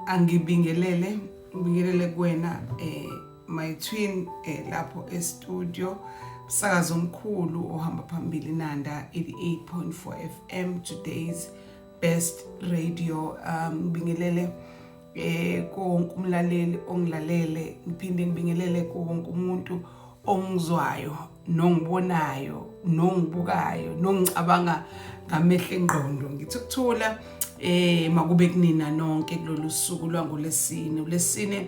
Angibingelele, ngibingelele kuwena my twin lapho e-studio, umsakazo omkhulu ohamba phambili, Nanda 88.4 FM, today's best radio. Ngibingelele konke umlaleli ongilalele, ngiphinde ngibingelele kuwonke umuntu ongizwayo, nongibonayo, nongibukayo, nongicabanga ngamehlo engqondo. Ngithi ukuthula makube kunina nonke kulolu suku lwangolesine, ulesine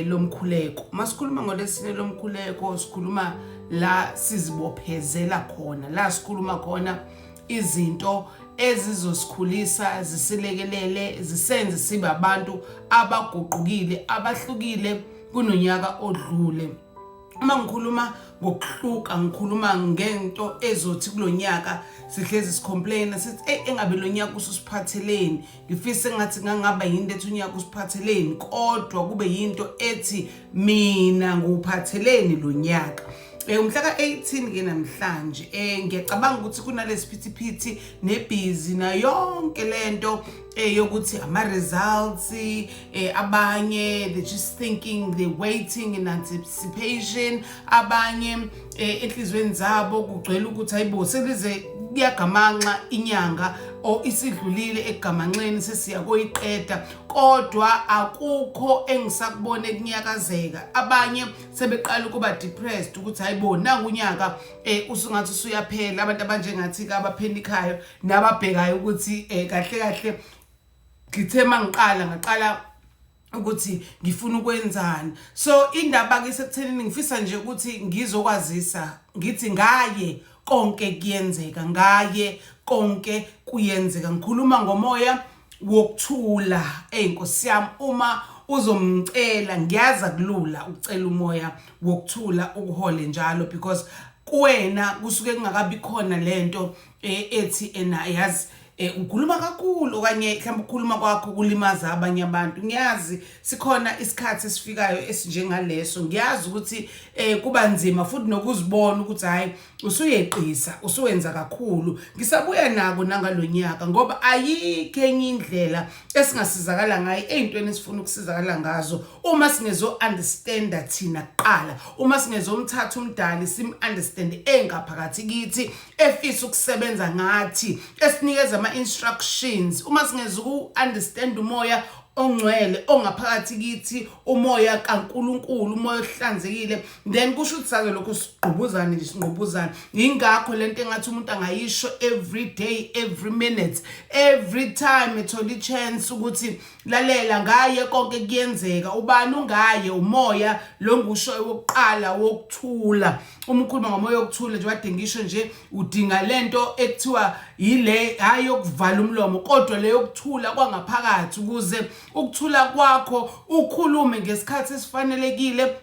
lomkhuleko. Masikhuluma ngolesine lomkhuleko, sikhuluma la sizibophezela khona, la sikhuluma khona izinto ezizosikhulisa, zisilekelele, zisenze sibe abantu abaguqukile, abahlukile kunonyaka odlule. Uma ngikhuluma ngokuhluka, ngikhuluma ngento ezothi kulonyaka sihlezi sicomplain, sithi, "Ey, engabe lo nyaka ususiphatheleni? Ngifise ngathi ngangaba yinto ethi unyaka usiphatheleni," kodwa kube yinto ethi mina ngiwuphatheleni lo nyaka. Umhla ka-18 ke namhlanje, ngiyacabanga ukuthi kunalesiphithiphithi nebhizi na yonke lento yokuthi ama results, abanye they just thinking, they waiting in anticipation. Abanye enhlizweni zabo kugcwele ukuthi hayibo, selize kuyagamanxa inyanga or isidlulile ekugamanxeni, sesiya koyiqeda, kodwa akukho engisakubona ekunyakazeka. Abanye sebeqala ukuba depressed ukuthi hayibo, nangu unyaka usungathi usuyaphela. Abantu abanjengathi ke abaphenikhayo nababhekayo ukuthi kahle kahle ngithe mangiqala ngaqala ukuthi ngifuna ukwenzani. So indaba ke sekuthenini ngifisa nje ukuthi ngizokwazisa, ngithi ngaye konke kuyenzeka, ngaye konke kuyenzeka. Ngikhuluma ngomoya wokuthula. Ey Nkosi yami, uma uzomcela, ngiyaza kulula ukucela umoya wokuthula ukuhole njalo, because kuwena kusuke kungakabi khona lento ethi ena yazi ukhuluma kakhulu okanye mhlawumbe ukukhuluma kwakho kulimaza abanye abantu. Ngiyazi sikhona isikhathi esifikayo esinjengaleso. Ngiyazi ukuthi kuba nzima futhi nokuzibona ukuthi hayi, usuyeqisa, usuwenza kakhulu. Ngisabuya nako nangalonyaka, ngoba ayikho enye indlela esingasizakala ngayo ey'ntweni esifuna ukusizakala ngazo uma singezo understanda thina kuqala, uma singezomthatha umdali sim understand engaphakathi kithi, efisa ukusebenza ngathi, esinikeza ama-instructions, uma singeza uku-understand umoya ongcwele ongaphakathi kithi, umoya kaNkuluNkulu, umoya ohlanzekile, then kusho ukuthi sake lokho sigqubuzane nje, sinqubuzane. Ingakho lento engathi umuntu angayisho every day, every minute, every time ethola i-chance ukuthi lalela, ngaye konke kuyenzeka. Ubani ungaye? Umoya lo ngusho wokuqala wokuthula. Uma ukhuluma ngomoya wokuthula nje, kade ngisho nje, udinga lento ekuthiwa yile, hayi yokuvala umlomo, kodwa le yokuthula kwangaphakathi, ukuze ukuthula kwakho ukhulume ngesikhathi esifanelekile,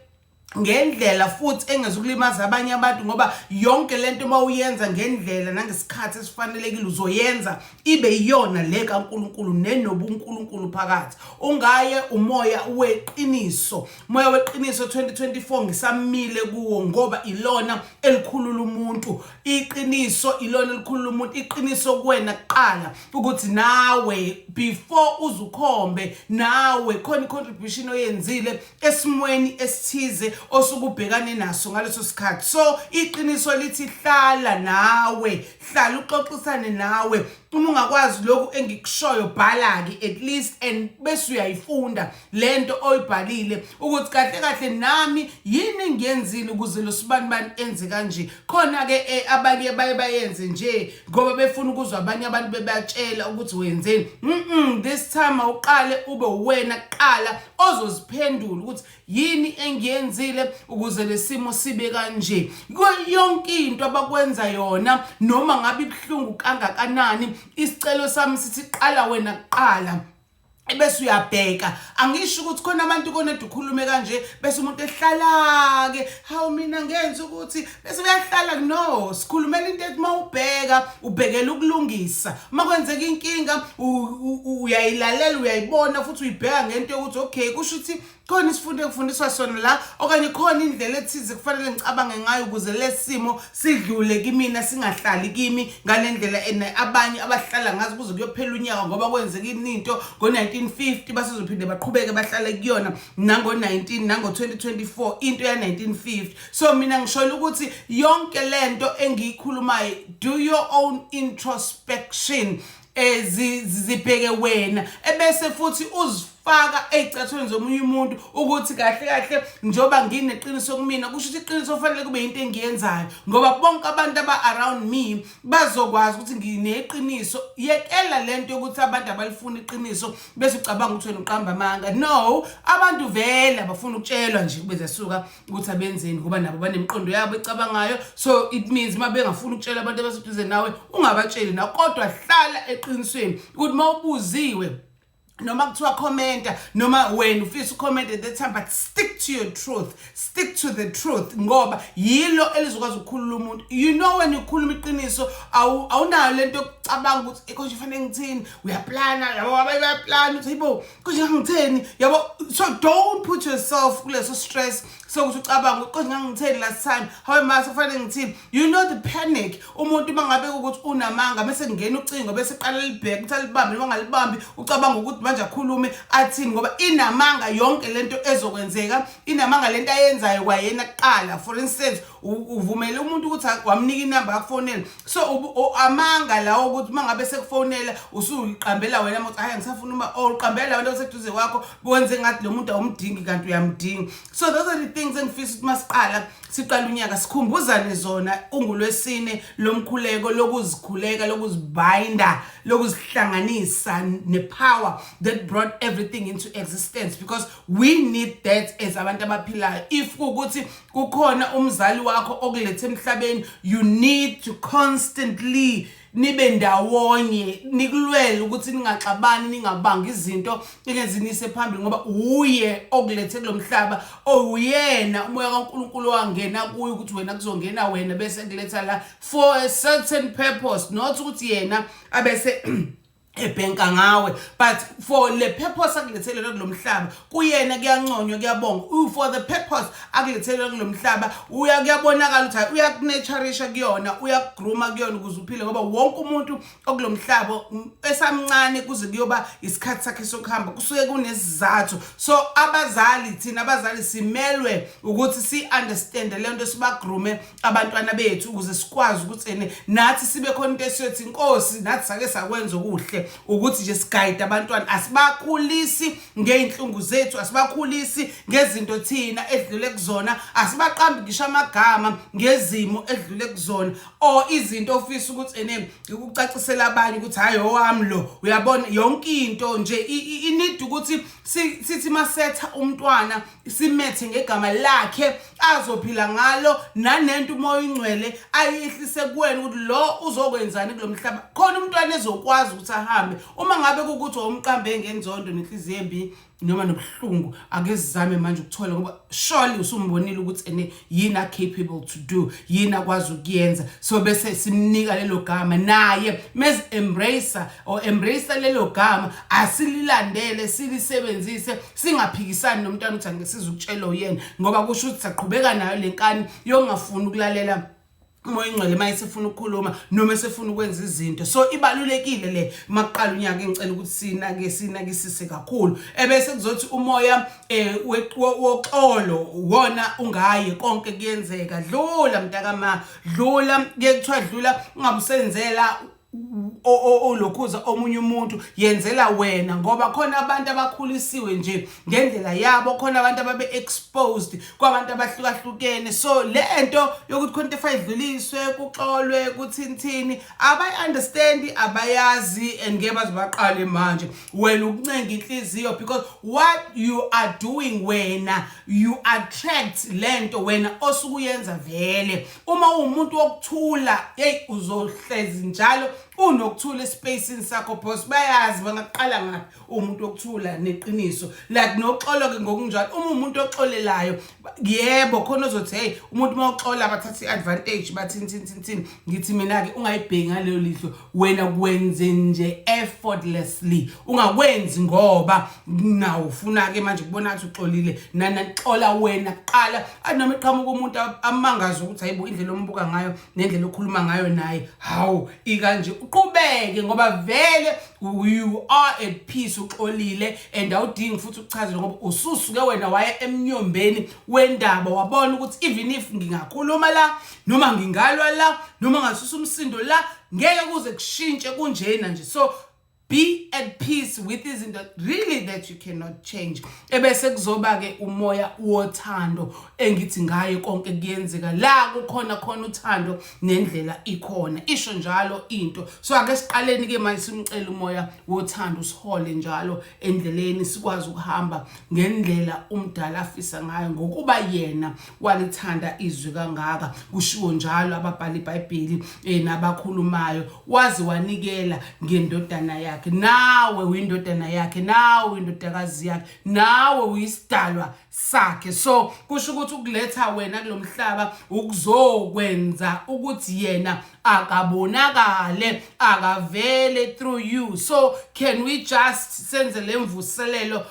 ngendlela futhi engezukulimaza abanye abantu, ngoba yonke lento uma uyenza ngendlela nangesikhathi esifanelekile, uzoyenza ibe iyona le kaNkuluNkulu nenobuNkulunkulu phakathi. Ungaye umoya weqiniso, moya weqiniso 2024 ngisamile kuwo, ngoba ilona elikhulula umuntu. Iqiniso ilona elikhulula umuntu. Iqiniso kuwena kuqala, ukuthi nawe before uzukhombe, nawe khona i-contribution oyenzile esimweni esithize osuke ubhekane naso ngaleso sikhathi. So iqiniso lithi hlala nawe, hlala uxoxisane nawe. Uma ungakwazi lokhu engikushoyo, bhala-ke at least and bese uyayifunda lento oyibhalile, ukuthi kahle kahle nami yini engiyenzile ukuze lo sibanibani enze kanje. Khona-ke abanye baye bayenze nje ngoba befuna ukuzwa abanye abantu bebatshela ukuthi wenzeni. This time awuqale ube uwena kuqala ozoziphendula ukuthi yini engiyenzile ukuze lesimo sibe kanje. Yonke into abakwenza yona, noma ngabe ibuhlungu kangakanani, isicelo sami sithi qala wena kuqala, bese uyabheka. Angisho ukuthi khona abantu koneda ukhulume kanje, bese umuntu ehlala ke, hawu, mina ngenza ukuthi, bese uyahlala. No, sikhulumela into ethi mawubheka, ubhekela ukulungisa. Uma kwenzeka inkinga, uyayilalela, uyayibona futhi uyibheka ngento yokuthi okay, kusho ukuthi khona isifundo engifundiswa sona la, okanye khona indlela ethize kufanele ngicabange ngayo ukuze lesimo sidlule kimina, singahlali kimi ngale ndlela ene abanye abahlala ngazo kuze kuyophela unyaka, ngoba kwenzeka into ngo-19. 1950 basezophinde baqhubeke bahlale kuyona nango-19 nango-2024 into ya-1950. So mina ngishola ukuthi yonke lento engiyikhulumayo, do your own introspection, zibheke wena, ebese futhi uzifaka ezicathulweni zomunye umuntu ukuthi kahle kahle njoba ngineqiniso kumina, kusho ukuthi iqiniso kufanele kube into engiyenzayo, ngoba bonke abantu aba around me bazokwazi ukuthi ngineqiniso. Yekela lento yokuthi abantu abalifuni iqiniso bese ucabanga ukuthi wena uqamba amanga. No, abantu vele abafuna ukutshelwa nje kube zasuka ukuthi abenzeni, ngoba nabo banemiqondo yabo ecabangayo. So it means uma bengafuni ukutshela abantu abaseduze nawe, ungabatsheli na, kodwa hlala eqinisweni ukuthi uma ubuziwe noma kuthiwa commenta noma wena ufisa ucomment at that time, but stick to your truth, stick to the truth, ngoba yilo elizokwazi ukukhulula umuntu. When ukhuluma iqiniso, awunayo lento yokucabanga ukuthi konje fanele ngithini. Uyaplana, yabo, abanye bayaplana ukuthi hayibo, konje ngangitheni, yabo. So don't put yourself kuleso stress sokuthi ucabanga ukuthi konje ngangitheni last time, hawe mase kufanele ngithini, the panic. Umuntu mangabe ukuthi unamanga bese kungena ucingo, bese qala libheke ukuthi alibambe noma angalibambi, ucabanga ukuthi manje akhulume athini, ngoba inamanga yonke lento ezokwenzeka, inamanga lento ayenzayo kwayena kuqala. For instance, uvumele umuntu ukuthi wamnika inamba akufonela, so amanga lawo ukuthi mangabe sekufonela usuyiqambela wena ukuthi hayi, angisafuna, uma or uqambela wena oseduze kwakho, wenze ngathi lo muntu awumdingi kanti uyamdinga. So those are the things engifisa ukuthi masiqala siqala unyaka sikhumbuzane zona. Ungulwesine lomkhuleko, lokuzikhuleka, lokuzibinda, lokuzihlanganisa nepower that brought everything into existence, because we need that as abantu abaphilayo. If kuwukuthi kukhona umzali wakho okulethe emhlabeni, you need to constantly nibe ndawonye, nikulwele ukuthi ningaxabani, ningabangi izinto engezinise phambili, ngoba uye okulethe kulomhlaba, owuyena umoya kaNkuluNkulu wangena kuye ukuthi wena kuzongena wena, bese kuletha la for a certain purpose, not ukuthi yena abese ebhenka ngawe, but for le purpose akulethelele kulomhlaba. Kuyena kuyanconywa, kuyabonga for the purpose akulethelele kulomhlaba. Uya kuyabonakala ukuthi hayi, uyakunurturisha kuyona, uyakugrooma kuyona ukuze uphile, ngoba wonke umuntu okulomhlaba esamncane kuze kuyoba isikhathi sakhe sokuhamba kusuke kunesizathu. So abazali, thina abazali simelwe ukuthi si understand le nto, sibagroome abantwana bethu ukuze sikwazi ukuthi ene nathi sibe khona into esiyothi inkosi nathi sake sakwenza okuhle, ukuthi nje siguide abantwana. Asibakhulisi ngey'nhlungu zethu, asibakhulisi ngezinto thina edlule kuzona, asibaqambi ngisho amagama ngezimo edlule kuzona or izinto ofisa ukuthi ene ukucacisela abanye ukuthi hayi, owami lo. Uyabona, yonke into nje i-need ukuthi sithi masetha umntwana simethe ngegama lakhe azophila ngalo, nanento umoya ingcwele ayihlise kuwena ukuthi lo uzokwenzani kulomhlaba, khona umntwana ezokwazi ukuthi ahambe. Uma ngabe kukuthi wawumqambe ngenzondo nenhliziyo embi noma nobuhlungu, ake sizame manje ukuthola, ngoba surely usumbonile ukuthi ene yini a-capable to do, yini akwazi ukuyenza. So bese simnika lelo gama, naye mez embrace or embrace lelo gama, asililandele, silisebenzise, singaphikisani nomntwana ukuthi angisiza ukutshela uyena, ngoba kusho ukuthi saqhubeka nayo lenkani yongafuni ukulalela umoya ingcwele uma esefuna ukukhuluma noma esefuna ukwenza izinto. So ibalulekile le makuqala unyaka, engicela ukuthi sinake, sinakisise kakhulu. Ebese kuzothi umoya woxolo wona ungaye konke kuyenzeka. Dlula mntakama, dlula. Kuye kuthiwa dlula, ungabe usenzela olokhuza omunye umuntu, yenzela wena, ngoba khona abantu abakhulisiwe nje ngendlela yabo, khona abantu ababe exposed kwabantu abahlukahlukene. So le nto yokuthi khona into efayidluliswe, kuxolwe, kuthinthini, abayi-understand, abayazi, and ngeke baze baqale manje wena ukuncenga inhliziyo, because what you are doing wena, you attract lento wena osuke uyenza vele. Uma uwumuntu wokuthula, hey, uzohlezi njalo unokuthula espacini sakho, boss bayazi bangaqala ngaphi umuntu wokuthula neqiniso, like noxolo ke ngokunjalo. Uma umuntu oxolelayo, yebo, khona ozothi hey, umuntu uma uxola bathatha i-advantage, bathini thini thini thini. Ngithi mina-ke ungayibheki ngaleyo lihlo wena, kwenze nje effortlessly, ungakwenzi ngoba nawo ufuna-ke manje kubona ngathi uxolile. Nanaxola wena kuqala, athi noma eqhamuka umuntu amangaze ukuthi hayibo, indlela ombuka ngayo nendlela okhuluma ngayo naye, hawu, ikanje. Uqhubeke ngoba vele you are at peace, uxolile and awudingi futhi ukuchazela ngoba ususuke wena waya emnyombeni wendaba, wabona ukuthi even if ngingakhuluma la noma ngingalwa la noma ngasusa umsindo la, ngeke kuze kushintshe, kunjena nje. So be at peace with izinto really that you cannot change. Ebese kuzoba ke umoya wothando engithi ngaye konke kuyenzeka. La kukhona khona uthando nendlela ikhona, isho njalo into. So ake siqaleni ke manje simcela umoya wothando usihole njalo endleleni, sikwazi ukuhamba ngendlela umdala afisa ngayo, ngokuba yena walithanda izwi kangaka. Kushiwo njalo ababhala iBhayibheli nabakhulumayo, waze wanikela ngendodana yakhe. Nawe uyindodana yakhe, nawe uyindodakazi yakhe, nawe uyisidalwa sakhe. So kusho ukuthi ukuletha wena kulomhlaba ukuzokwenza ukuthi yena akabonakale, akavele through you. So can we just senze lemvuselelo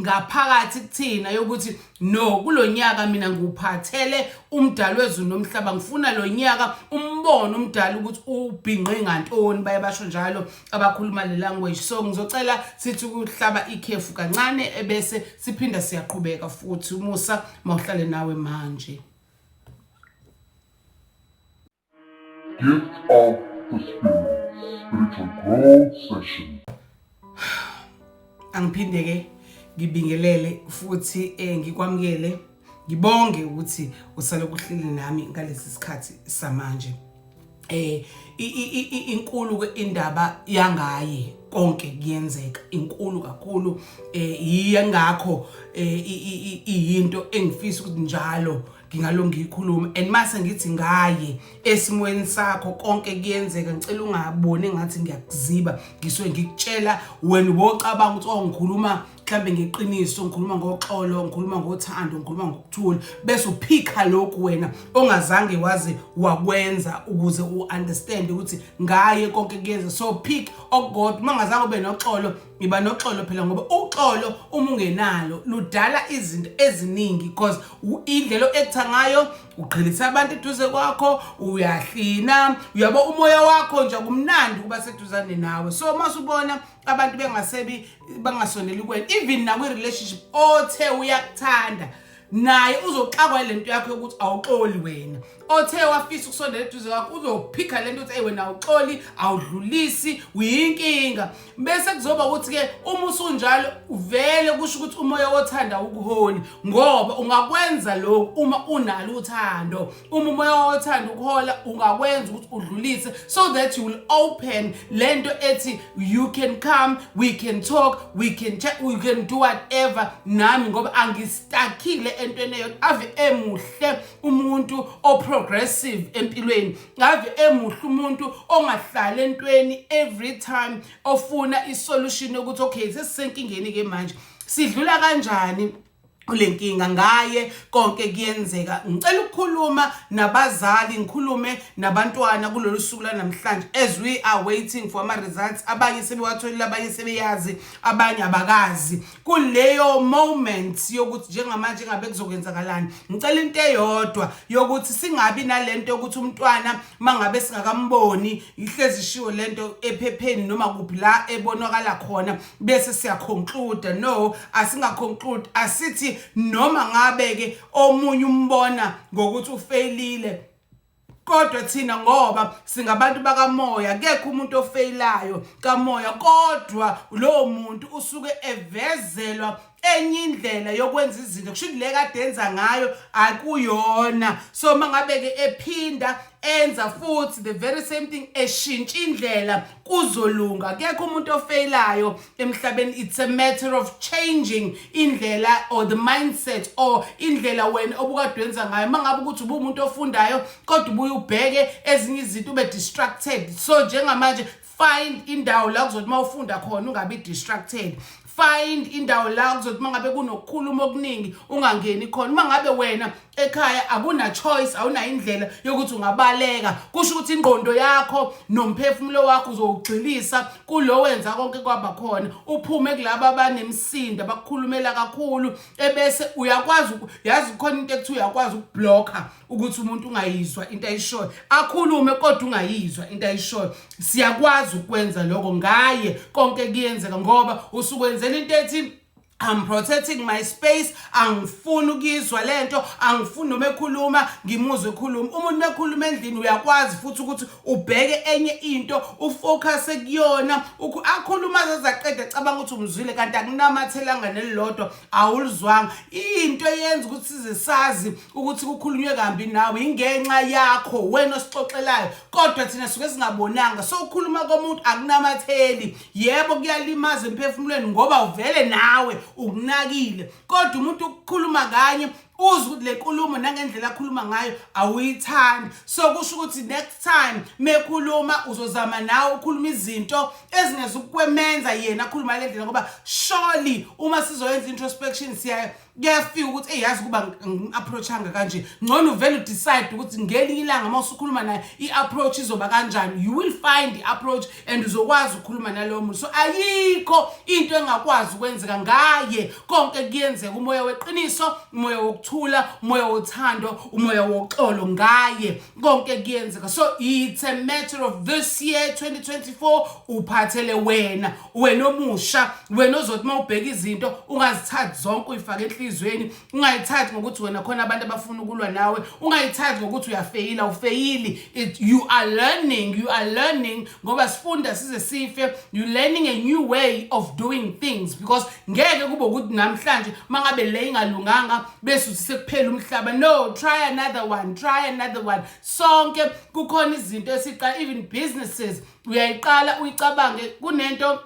ngaphakathi kuthina yokuthi no, kulonyaka mina ngiwuphathele umdali wezulu nomhlaba, ngifuna lo nyaka umbono umdali ukuthi ubhinqe ngantoni. Baye basho njalo abakhuluma le language. So ngizocela sithi ukuhlaba ikhefu kancane, ebese siphinda siyaqhubeka futhi. Umusa mawuhlale nawe manje. Gift of the Spirit, Spiritual Growth Session. Angiphinde ke ngibingelele futhi ngikwamukele, ngibonge ukuthi usale kuhleli nami ngalesi sikhathi samanje. Inkulu ke indaba yangaye konke kuyenzeka, inkulu kakhulu. Yingakho iyinto engifisa ukuthi njalo ngingalo ngiyikhuluma. And mase ngithi ngaye esimweni sakho konke kuyenzeka, ngicela ungaboni engathi ngiyakuziba. Ngisuke ngikutshela wena ubocabanga ukuthi oh, ngikhuluma mhlambe ngeqiniso, ngikhuluma ngoxolo, ngikhuluma ngothando, ngikhuluma ngokuthula, bese uphikha lokhu wena ongazange waze wakwenza ukuze u-understand ukuthi ngaye konke kuyenza. So pick okukodwa. Uma ngazange ube noxolo, ngiba noxolo phela, ngoba uxolo uma ungenalo ludala izinto eziningi, because indlela o-acta ngayo uqhelisa abantu eduze kwakho, uyahlina, uyabo, umoya wakho nje kumnandi ukuba seduzane nawe. So uma usubona abantu bengasebi bangasondeli kuwena, even nakwi-relationship othe uyakuthanda naye uzoxakwa lento yakho yokuthi awuxoli wena. Othe wafisa ukusondela eduze kwakho uzophikha lento ukuthi, "Hey wena, awuxoli, awudlulisi, uyinkinga." Bese kuzoba ukuthi ke uma usunjalo vele kusho ukuthi umoya wothanda ukuholi, ngoba ungakwenza lokhu uma unalo uthando. Uma umoya wothanda ukuhola, ungakwenza ukuthi udlulise so that you will open lento ethi you can come, we can talk, we can chat, we can do whatever nami, ngoba angistakile entweni eyodwa. Ave emuhle umuntu oprogressive empilweni, ave emuhle umuntu ongahlali entweni every time, ofuna isolution yokuthi okay, sesisenkingeni ke manje, sidlula kanjani kule nkinga? Ngaye konke kuyenzeka. Ngicela ukukhuluma nabazali, ngikhulume nabantwana kulolu suku lanamhlanje as we are waiting for ama results. Abanye sebewatholile, abanye sebeyazi, abanye abakazi. Kuleyo moment yokuthi njengamanje ngabe kuzokwenzakalani, ngicela into eyodwa yokuthi singabi nalento yokuthi umntwana mangabe singakamboni, ihlezi ishiwo lento ephepheni noma kuphi la ebonakala khona, bese siyaconclude. No, asingaconclude. Asithi noma ngabe ke omunye umbona ngokuthi ufailile, kodwa thina ngoba singabantu bakamoya, kekho umuntu ofeyilayo kamoya, kodwa lowo muntu usuke evezelwa enye indlela yokwenza izinto, kusho le kade enza ngayo akuyona. So mangabe ke ephinda enza futhi the very same thing, eshintsha indlela, kuzolunga. Akekho umuntu ofeyilayo emhlabeni. It's a matter of changing indlela or the mindset or indlela wena obukade wenza ngayo. Mangabe ukuthi ubumuntu ofundayo kodwa ubuye ubheke ezinye izinto, ube distracted, so njengamanje Find indawo la kuzothi uma ufunda khona ungabi distracted. Find indawo la kuzothi uma ngabe kunokukhuluma okuningi ungangeni khona. Uma ngabe wena ekhaya akuna choice, awunayo indlela yokuthi ungabaleka, kusho ukuthi ingqondo yakho nomphefumulo wakho uzowugxilisa kulo wenza konke kwaba khona, uphume kulaba abanemsindo abakukhulumela kakhulu, ebese uyakwazi, yazi khona into ekuthiwa uyakwazi ukublocka ukuthi umuntu ungayizwa into ayishoyo, akhulume kodwa ungayizwa into ayishoyo. Siyakwazi ukwenza lokho ngaye, konke kuyenzeka ngoba usukwenzela into ethi, "I'm protecting my space, angifuni ukuyizwa lento, angifuni noma ekhuluma ngimuzwe ekhuluma." Umuntu mekhuluma endlini uyakwazi futhi ukuthi ubheke enye into, ufocus kuyona, akhuluma azaqeda cabanga ukuthi umzwile, kanti akunamathelanga nelilodwa, awulizwanga. Into eyenza ukuthi size sazi ukuthi kukhulunywe kambi nawe ingenxa yakho wena osixoxelayo, kodwa thina suke singabonanga. So ukhuluma komuntu akunamatheli, yebo kuyalimaza emphefumulweni ngoba uvele nawe ukunakile, kodwa umuntu ukukhuluma kanye uzwe ukuthi le nkulumo nangendlela akhuluma ngayo awuyithandi. So kusho ukuthi next time mekhuluma uzozama nawe ukhuluma izinto ezingezukwemenza yena akhuluma le ndlela, ngoba surely uma sizoyenza introspection siya kuyafika ukuthi, "Ey, yazi kuba ngi-approachanga kanje ngcono." Uvele udecide ukuthi ngelinye ilanga uma usukhuluma naye i-approach izoba kanjani. You will find i-approach and uzokwazi ukukhuluma nalowo muntu. So ayikho into engakwazi ukwenzeka ngaye, konke kuyenzeka. Umoya weqiniso, umoya wokuthula, umoya wothando, umoya woxolo, ngaye konke kuyenzeka. So it's a matter of this year 2024 uphathele wena, wena omusha, wena ozothi uma ubheka izinto ungazithathi zonke uyifake enhliziyweni, ungayithathi ngokuthi wena khona abantu abafuna ukulwa nawe, ungayithathi ngokuthi uyafeyila. Ufeyili, you are learning, you are learning, ngoba sifunda size sife. You learning a new way of doing things, because ngeke kube ukuthi namhlanje mangabe le ingalunganga bese uthi sekuphela umhlaba. No, try another one, try another one. Sonke kukhona izinto esiqala, even businesses uyayiqala uyicabange. Kunento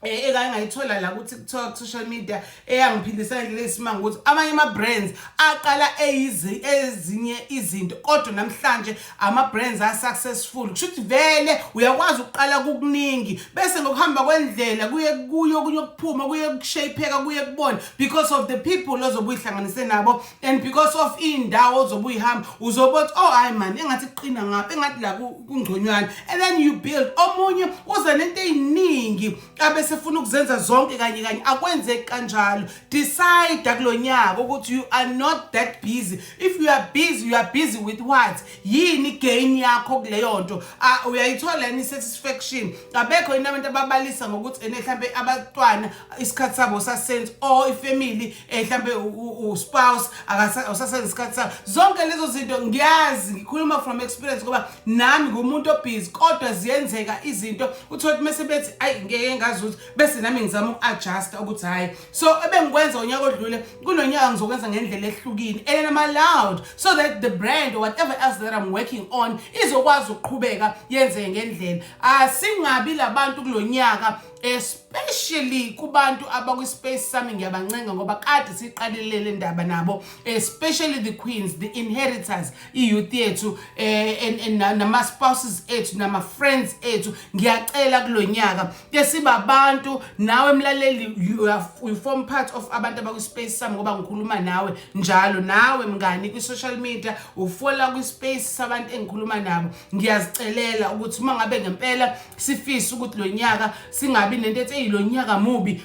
ekake ngayithola la ku TikTok, social media, eyangiphilisa indlela esimanga, ukuthi amanye ama brands aqala eyizi ezinye izinto kodwa namhlanje ama brands a successful. Kusho ukuthi vele uyakwazi ukuqala kukuningi, bese ngokuhamba kwendlela kuye kuyo kunye ukuphuma, kuye kushapeka, kuye kubona, because of the people ozobe uyihlanganise nabo and because of indawo ozobe uyihamba, uzobe uthi, "Oh hayi man, engathi kuqina ngapha, engathi la kungconywana," and then you build. Omunye uza nento eziningi abese funa ukuzenza zonke kanye kanye, akwenzeki kanjalo. Decide kulonyaka ukuthi you are not that busy. If you are busy, you are busy with what? Yini gain yakho kuleyo nto? Ah, uyayithola yini satisfaction? Abekho yini abantu ababalisa ngokuthi ene mhlambe abantwana isikhathi sabo sasenze, or ifamily, mhlambe u spouse akasa isikhathi sabo? Zonke lezo zinto ngiyazi, ngikhuluma from experience ngoba nami ngumuntu obusy, kodwa ziyenzeka izinto uthole ukuthi mase bethi, "Ayi, ngeke ngazi ukuthi," bese nami ngizama uku-adjusta ukuthi hhayi, so ebengikwenza unyaka odlule kulonyaka ngizokwenza ngendlela ehlukile, and I'm allowed so that the brand or whatever else that I'm working on izokwazi ukuqhubeka yenzeke ngendlela. Asingabi labantu kulonyaka, especially kubantu abakwi-space sami, ngiyabancenga ngoba kade siqalile le ndaba nabo, especially the queens, the inheritors, i-youth yethu, and nama-spouses ethu, nama-friends ethu. Ngiyacela kulonyaka ke sibabantu, nawe mlaleli, you form part of abantu abakwi-space sami ngoba ngikhuluma nawe njalo, nawe mngani kwi-social media ufola kwi-space sabantu engikhuluma nabo. Ngiyazicelela ukuthi uma ngabe ngempela sifisa ukuthi lo nyaka singabi nento ethi, "Eyi, lo nyaka mubi,"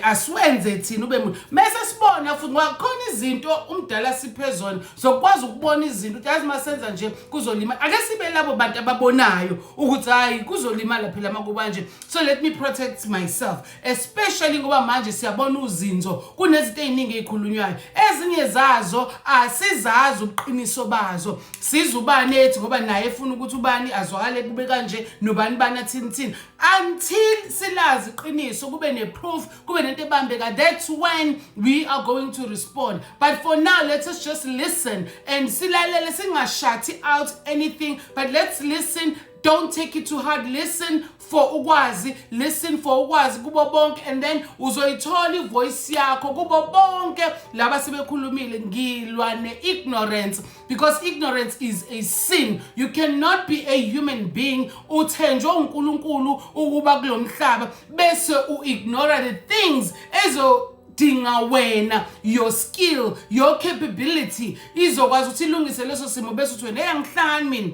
asiwenze thina ube mubi, mase sibona futhi, ngoba khona izinto umdala siphe zona zokwazi ukubona izinto ukuthi yazi masenza nje kuzolimala. Ake sibe labo bantu ababonayo ukuthi hayi, kuzolimala phela makuba nje, so let me protect myself, especially ngoba manje siyabona uzinzo, kunezinto ey'ningi ey'khulunywayo, ezinye zazo asizazi ubuqiniso bazo. Siza ubani ethi ngoba naye efuna ukuthi ubani azwakale kube kanje, nobani bani athini thini, until silazi iqiniso, kube ne-proof, kube nento ebambeka, that's when we are going to respond. But for now, let us just listen and silalele, singashathi out anything, but let's listen. Don't take it too hard. Listen for ukwazi, listen for ukwazi kubo bonke, and then uzoyithola ivoice yakho kubo bonke laba sebekhulumile. Ngilwa ne-ignorance because ignorance is a sin. You cannot be a human being uthenjwe uNkulunkulu ukuba kulomhlaba bese u-ignore the things ezo dinga wena, your skill, your capability izokwazi ukuthi ilungise leso simo, bese uthi wena, "Hey, angihlangani mina,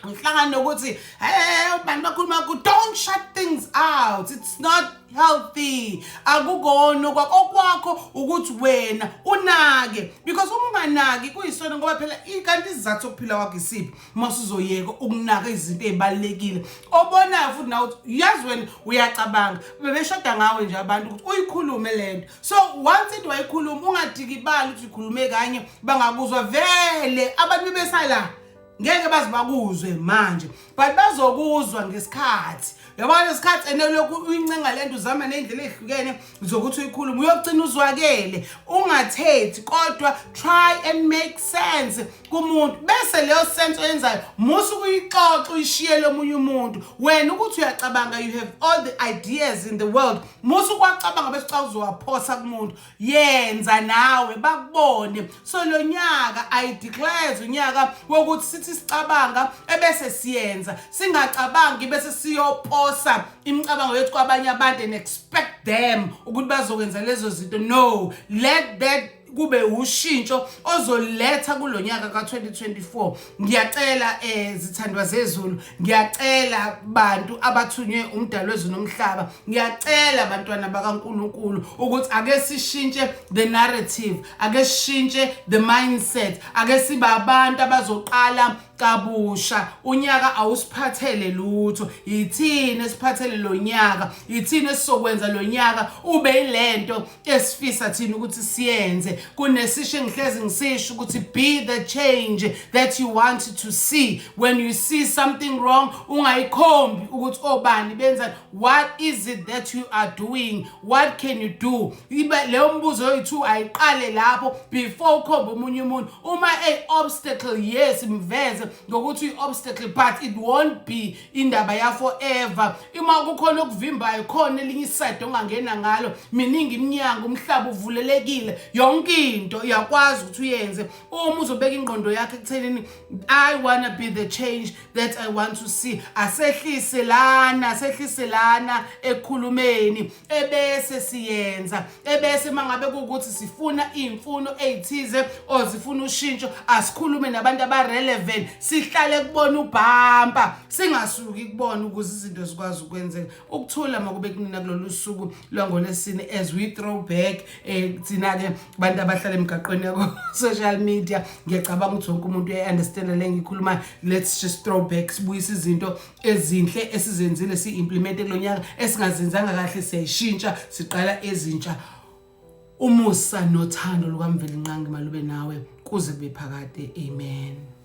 ngihlangana nokuthi hey, abantu bakhuluma ku." Don't shut things out. It's not healthy. Akukona okwakho ukuthi wena unake, because uma unganaki kuyisona, ngoba phela kanti isizathu sokuphila kwakho isiphi uma uzoyeka ukunaka izinto ezibalulekile obonayo? Futhi nawe uthi yazi wena uyacabanga bebeshoda ngawe nje abantu ukuthi uyikhulume lento. So once into wayikhuluma, ungadikibali ukuthi uyikhulume kanye bangakuzwa. Vele abantu besala ngeke baze bakuzwe manje, but bazokuzwa ngesikhathi, yabona, lesikhathi ene lokhu uyincenga lento, uzama ney'ndlela ey'hlukene zokuthi uyikhulume, uyogcina uzwakele. Ungathethi, kodwa try and make sense kumuntu, bese leyo sense oyenzayo musa ukuyixoxa, uyishiyele omunye umuntu. Wena ukuthi uyacabanga, you have all the ideas in the world, musa ukwacabanga bese uca uzowaphosa kumuntu. Yenza nawe bakubone. So lo nyaka, I declare unyaka wokuthi sithi sicabanga ebese siyenza, singacabangi bese siyoposa imicabango yethu kwabanye abantu and expect them ukuthi bazokwenza lezo zinto. No, let that kube ushintsho ozoletha kulonyaka ka2024. Ngiyacela, zithandwa zezulu, ngiyacela bantu abathunywe umdalo wezulu nomhlaba, ngiyacela bantwana bakaNkuluNkulu ukuthi ake sishintshe the narrative, ake sishintshe the mindset, ake sibe abantu abazoqala kabusha. Unyaka awusiphathele lutho, yithini esiphathele lo nyaka, yithini esizokwenza lo nyaka ube yilento esifisa thina ukuthi siyenze. Kunesisho engihlezi ngisisho ukuthi, "Be the change that you want to see." When you see something wrong, ungayikhombi ukuthi obani benza. What is it that you are doing? What can you do? Ibe leyo mbuzo yoyi-two ayiqale lapho before ukhombe omunye umuntu. Uma a-obstacle, yes, mveze ngokuthi uyi-obstacle, but it won't be indaba ya forever. Uma kukhona okuvimbayo, khona elinye iside ongangena ngalo. Miningi iminyango, umhlaba uvulelekile, yonke into uyakwazi ukuthi uyenze uma uzobeka ingqondo yakho ekuthenini, "I wanna be the change that I want to see." Asehlise lana, asehlise lana ekukhulumeni, ebese siyenza. Ebese mangabe kuwukuthi sifuna iy'mfuno ey'thize or sifuna ushintsho, asikhulume nabantu aba-relevant, sihlale kubona ubhampa, singasuki kubona ukuze izinto zikwazi ukwenzeka. Ukuthula makube kunina kulolu suku lwangolwesine as we throw back. Thina-ke bantu abahlala emgaqweni yako-social media, ngiyacabanga ukuthi wonke umuntu uyayi-understanda le ngiyikhulumayo. Let's just throw back, sibuyise izinto ezinhle esizenzile, siyi-implemente kulo nyaka. Esingazenzanga kahle siyayishintsha, siqala ezintsha. Umusa nothando lukaMvelinqangi malube nawe kuze kube phakade. Amen.